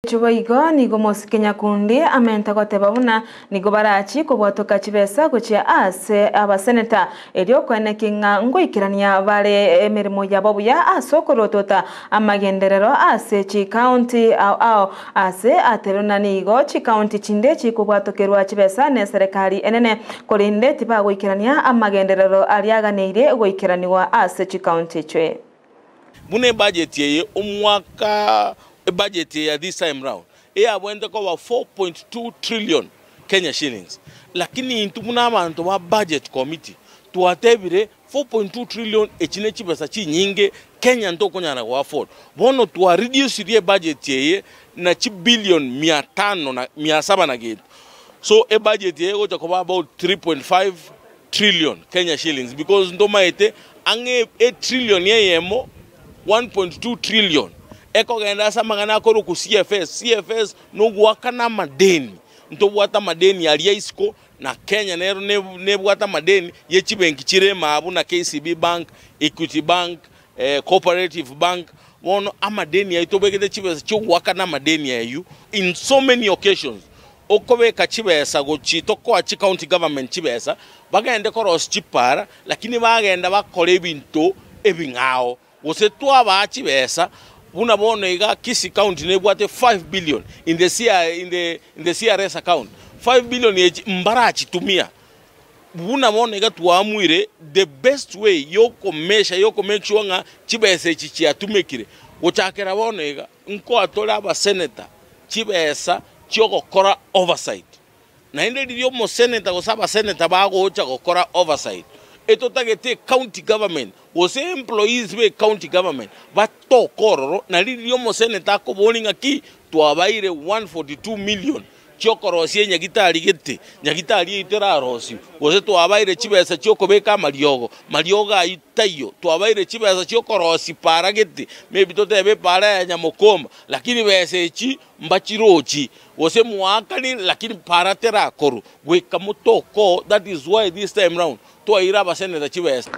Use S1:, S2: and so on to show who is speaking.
S1: Boigo nigo Mosike Nyakundi amente goteba buna nigo barachi kobwatoka chibesa gochia ase abaseneta erio koeneki ng'a ngoikerania bare emeremo yabo buya ase okorotota amagenderero ase chikaunti ao ao ase aterona nigo chikaunti chinde chikobwatokerwa chibesa na eserekari enene korende tibagoikerania amagenderero aria aganeirie goikeranigwa ase chikaunti echwe.
S2: Buna ebudget eye omwaka ebudget ya this time round eyabwente koba 4.2 trillion Kenya shillings, lakini intwe buna abanto ba budget committee twatebire 4.2 trillion echi ne chibesa chinyinge Kenya ntokonyara go afford. Bono twareducirie ebudget eye na chibillion 500 na 700 na gento, so ebudget eye egocha koba about 3.5 trillion Kenya shillings, because ntomaete ang'e etrillion eyemo, 1.2 trillion, ekogenda ase amang'ana akorokwa CFS. CFS nogoakana amadeni, ntobwate amadeni aria isiko na Kenya nero nebwate amadeni ye chibenki chire emabu na KCB Bank, Equity Bank, Cooperative Bank. Bono amadeni aye tobegete chibesa chiogoakana amadeni ayu. In so many occasions okobeka chibesa gochi tokoa chi county government chibesa bagende korosia chipara, lakini bagenda bakora ebinto ebing'ao gose twabaa chibesa buna bono iga Kisii County nebwate 5 billion in the CRS account. 5 billion echi mbarachitumia. Buna bono iga twaamuire the best way yokomesha yokomake sure ng'a chibesa echi chiatumekire. Gochakera bono iga nkoa tore abaseneta chibesa chiogokora oversight, naende riria omoseneta gose abaseneta bagocha gokora oversight, etotagete county government gose employees be county government batoka ororo, na riria omoseneta akobori ng'aki twabaire 142 million chiokorosia enyagitari gete, nyagitari eywo terarosiwa, gose twabaire chibesa chiokobeka amariogo, mariogo aywo taiyo, twabaire chibesa chiokorosia para gete, maybe totebe epara ya Nyamokoma, lakini besa echi mbachirochi, gose mwaakani lakini para terakorwa goika motoko. That is why this time round twaire abaseneta chibesa.